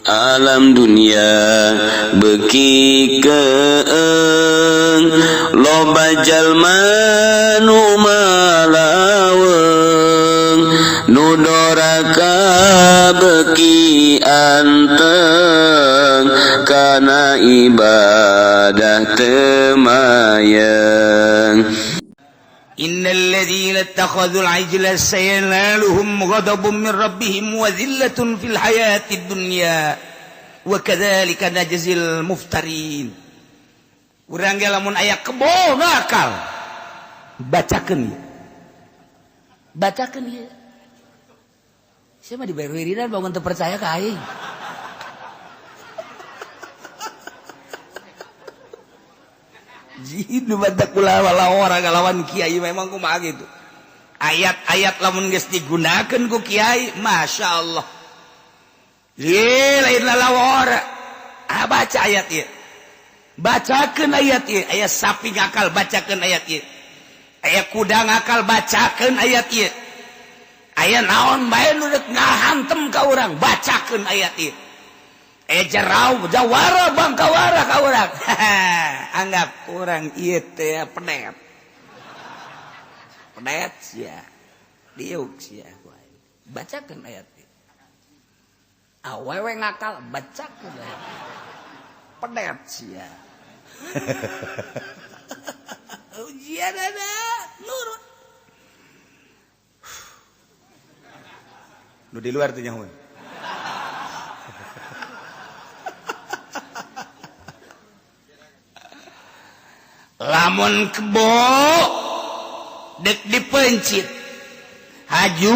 Alam dunia beki keeng loba jalma nu malaweng nu doraka beki anteng kana ibadah teu mayeng. Innal ladzina ittakhadhul ijla sayanaluhum ghadabun min rabbihim wa dhillatun fil hayatid dunya wa kadzalika najzil muftarin. Urang ge lamun aya kebo ngakal bacakeun ieu. Bacakeun ieu. Sia mah dibayar wiridan bangun teu percaya ka aing. Lawan Kyai memang kumaha gitu. Ayat-ayat lamun geus digunakeun ku Kyai, Masya Allah. Ye lain lalawara. Ah, baca ayat ieu. Bacakeun ayat ieu, aya sapi ngakal bacakeun ayat ieu. Aya kuda ngakal bacakeun ayat ieu. Aya naon bae nu rek ngahantem ka urang, bacakeun ayat ieu. Jerau jawara bangkawara ka urang. Anggap urang ieu teh pedet. Pedet sia. Diuk sia. Bacakeun ayat ieu. Awewe ngakal bacakeun ayat. Pedet sia. Ujianana nurut. Nu di luar teh nyahoan. Lamun kebo dek dipencit haju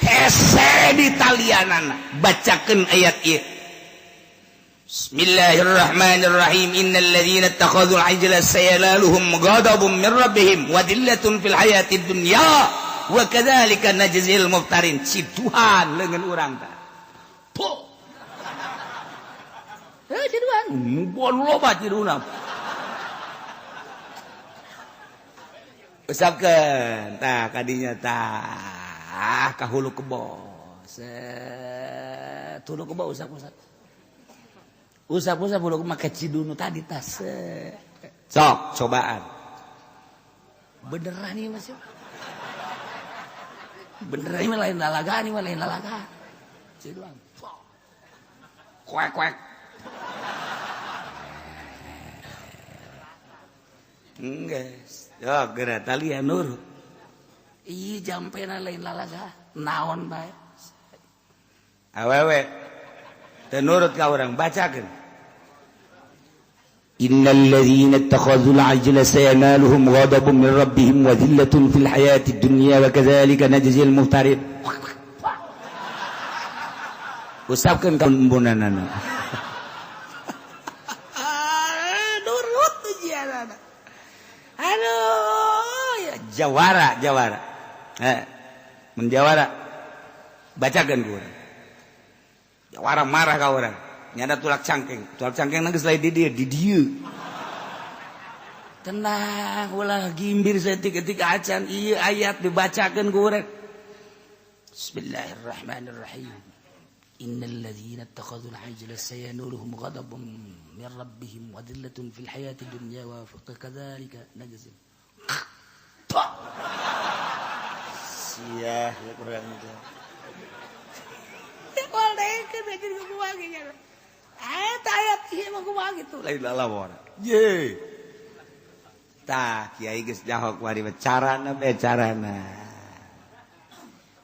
hese di talianana bacakeun ayat ieu. Bismillahirrahmanirrahim. Innal ladzina ittakhadhul ijla sayanaluhum ghadabun min rabbihim wa dhillatun fil hayatid dunya wa kadzalika najzil muftarin. Si Tuhan leungeun urang tah. Po. Heuh ciduan, bon loba ciduna. Usapkeun tah kadinya tah ka hulu kebo. Set hulu kebo usap-usap. Usap-usap hulu make cidunu tadi tah. Sok cobaan. Beneran ieu Mas. Beneran ieu lain lalagaan ieu lain lalagaan. Ciduan. Kuek kuek. Enggeus. Yo geura talian nurut. Ieu jampena lain lalaga, naon bae. Awewe teu nurut ka urang bacakeun. Innal ladzina ittakhadhul ajla sayanaluhum ghadabun min rabbihim wa dhillatun fil hayatid dunya wa kadzalika najzil muftarin. Usapkeun ka embunanana. Nurut ujianana. Aduh, ya jawara, jawara. Menjawara. Bacakeun ku urang. Jawara marah ka urang. Nyada tulak cangkeng. Tulak cangkeng geus lain di dieu, di dieu. Tenang, ulah gimbir saeutik-eutik acan ieu ayat dibacakeun ku urang. Bismillahirrahmanirrahim. Innal ladzina ittakhadhul ajla sayanuluhum ghadabun min rabbihim wa dhillatun fil hayatid dunya wa kadzalika najzil. Sia ya kurang teh. Moal daekeun anjir kumaha ge nya. Eta ayat ieu mah kumaha kitu. Lain lalawara. Ye. Tah kiai geus nyaho kuari carana be carana.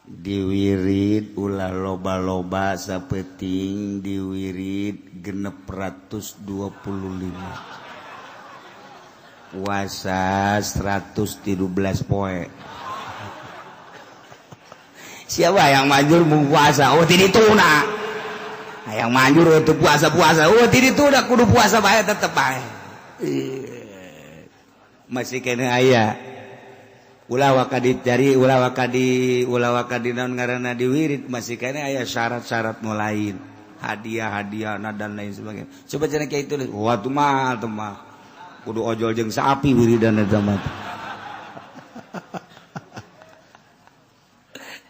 Diwirid ulah loba-loba sapeting diwirid 625. Puasa 113 poe. Siapa yang manjur mau puasa? Oh tidak tuna. Yang manjur untuk puasa-puasa. Oh tidak tuna kudu puasa bae tetep bae. Masih kena aya. Ulah waka dicari, ulah waka di, ulah waka di naon ngaranna diwirid masih kena aya syarat-syarat nu lain. Hadiah-hadiah dan lain sebagainya. Coba cenah kiai tulis, wah tuh mah tuh mah. Kudu ojol jeung sapi wiridan eta mah.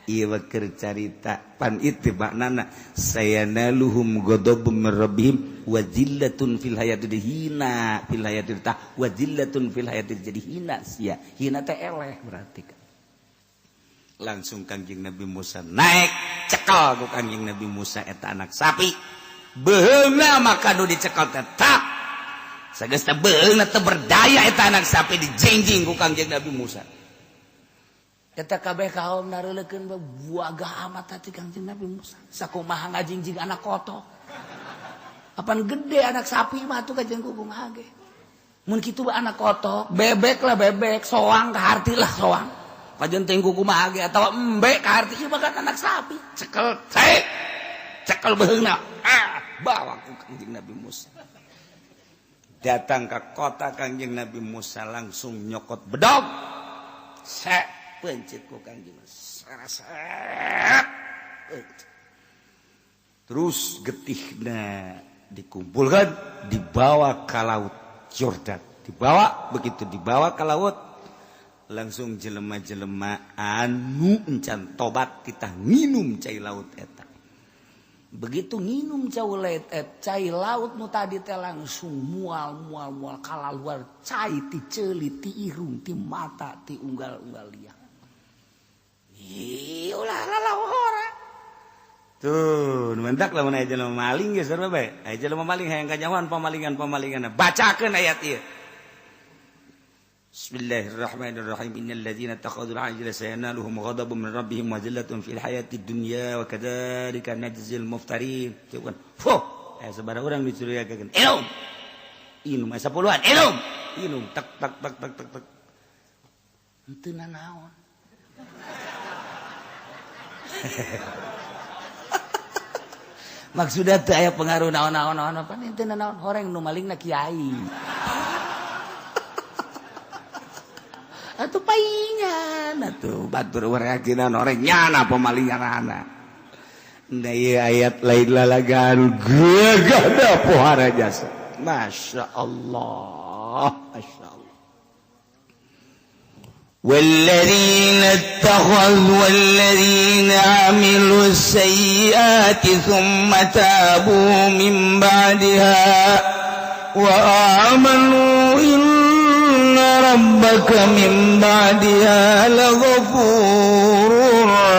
Ieu keur carita pan itu maknana sayanaluhum ghadabun min rabbihim wa zillatun fil hayatid hina fil hayatid ta wa zillatun fil hayatid jadi hina sia hina teh eleh berarti. Langsung Kangjeng Nabi Musa naik cekel ku Kangjeng Nabi Musa eta anak sapi beheungna maka nu dicekel tetap sageus teh beheungna teu berdaya eta anak sapi dijingjing ku Kangjeng Nabi Musa. Eta kabeh kaum nareulekeun buagah amat hati Kangjeng Nabi Musa. Sakumaha ngajingjing anak kotok. Apan gede anak sapi mah atuh kajeng kumaha ge. Mun kitu anak kotok, bebek lah bebek, soang kaharti lah soang. Kajen teh kumaha ge atawa embe kaharti ieu mah kan anak sapi. Cekel cek. Cekel beheungna. Ah, bawa ku Kangjeng Nabi Musa. Datang ke kota Kangjeng Nabi Musa langsung nyokot bedog. Sek pencet ku Kangjeng terus getihna dikumpulkan dibawa ke laut Yordan, dibawa begitu dibawa ke laut langsung jelema-jelema anu encan tobat kita nginum cai laut eta. Begitu nginum cai laut nu tadi teh langsung mual mual mual kalaluar cai ti ceuli ti irung ti mata ti unggal-unggal liang. Ih, ulah lalawara. Tuh, mendak lamun aya jelema maling geus sarua bae. Aya jelema maling hayang kanyahoan pamalingan-pamalingan. Bacakeun ayat ieu. Bismillahirrahmanirrahim. Innal ladzina ittakhadhu al-'ajla sayanaluhum ghadabun min rabbihim wa zillatun fil hayatid dunya wa kadzalika najzil muftarin. Tuh kan. Fuh, aya sabaraha urang dicurigakeun. Inum. Inum aya 10-an. Inum. Inum tak tak tak tak tak tak. Henteu nanaon. Maksudnya teu aya pengaruh naon-naon naon apa henteu nanaon horeng nu malingna kiai. Atuh paingan atuh batur wareakeun horeng nyana pemalinganana. Da ieu ayat lain lalagan gagah pohara jasa. Masya Allah, Masya Allah. والذين اتخذوا والذين عملوا السيئات ثم تابوا من بعدها وآمنوا إن ربك من بعدها لغفور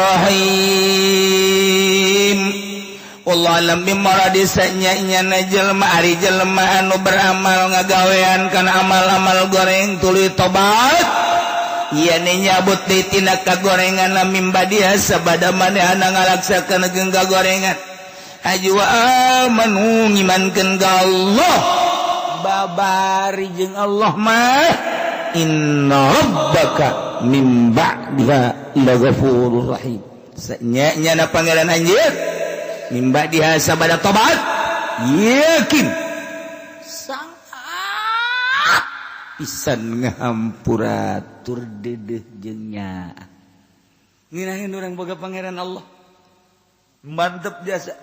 رحيم. Wallahu alam bimaradi sanya-nyana jelema ari jelema anu beramal ngagawean kana amal-amal goreng tuluy tobat. Ia nyabut di tina kagorengan mimba dia sabada manehna ngalaksakeun jeung kagorengan haji wa amanu ngimankeun ka Allah babari jeung Allah mah inna rabbaka min ba'diha laghafurur rahim. Nya nyana pangeran anjeun min ba'diha sabada tobat yakin sangat pisan ngahampura tur dedeh jeung nya. Nginahin urang boga pangeran Allah. Mantep jasa.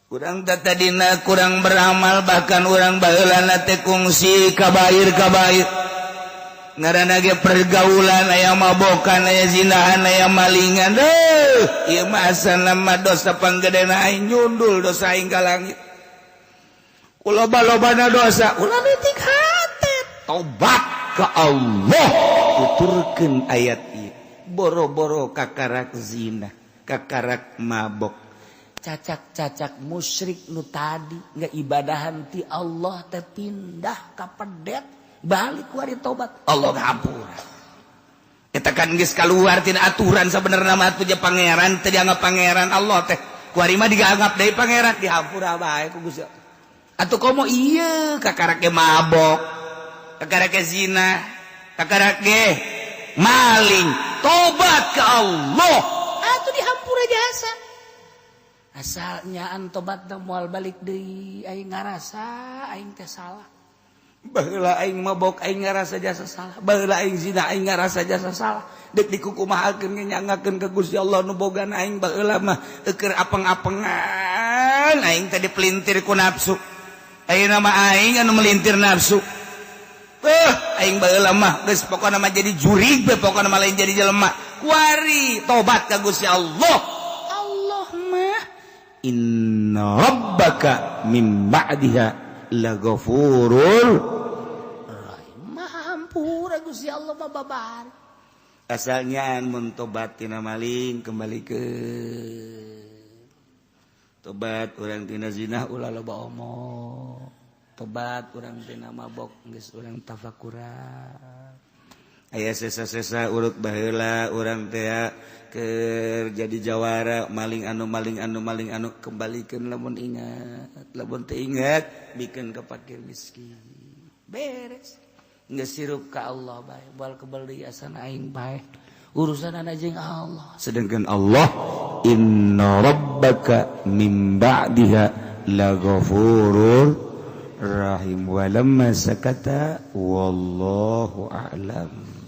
Kurang tadina kurang beramal bahkan urang baheulana teh kungsi kabair-kabair. Ngaranna ge pergaulan aya mabokan aya zinahan aya malingan. Deuh, ieu mah asana mah dosa panggedena aing nyundul dosa aing ka langit. Kuloba-lobana dosa ulah leutik hate. Tobat ke Allah tuturkeun ayat ieu. Boro-boro kakarak zina, kakarak mabok, cacak-cacak musyrik nu tadi nggak ibadahan ti Allah teh pindah ka pedet balik wari tobat Allah ngampura. Eta kan geus kaluar tina aturan sabenerna mah atuh pangeran teh dianggap pangeran Allah teh. Kuari mah dianggap deui pangeran dihampura bae ku Gusti. Atuh komo ieu kakarak ge mabok, kakarak ge zina, kakarak ge maling, tobat ke Allah atuh dihampura jasa. Asalnya an tobat teh moal balik deui aing ngarasa aing teh salah. Baheula aing mabok aing ngarasa jasa salah, baheula aing zina aing ngarasa jasa salah. Deuk dikukumahakeun ge nyangakeun ka Gusti Allah nu bogana aing baheula mah keur apeng-apengan aing teh dipelintir ku nafsu. Ayeuna mah aing anu melintir nafsu. Aing baheula mah geus pokona mah jadi jurig we pokona mah lain jadi jelema. Kuari tobat ka Gusti Allah. Allah mah inna rabbaka min ba'diha laghafurur rahim. Maha hampura Gusti Allah mah babar. Asalnya mun tobat tina maling kembali ke tobat urang tina zina ulah loba omong. Tobat urang tina mabok geus urang tafakuran. Aya sesa-sesa urut baheula urang teh keur jadi jawara maling anu maling anu maling anu kembalikeun lamun ingat, lamun teu ingat bikeun ka fakir miskin. Beres. Geus sirup ka Allah bae, moal kebel deui asana aing bae. Urusan jeung Allah. Sedangkan Allah inna rabbaka min ba'diha laghafurur rahim. Walamma sakata wallahu a'lam.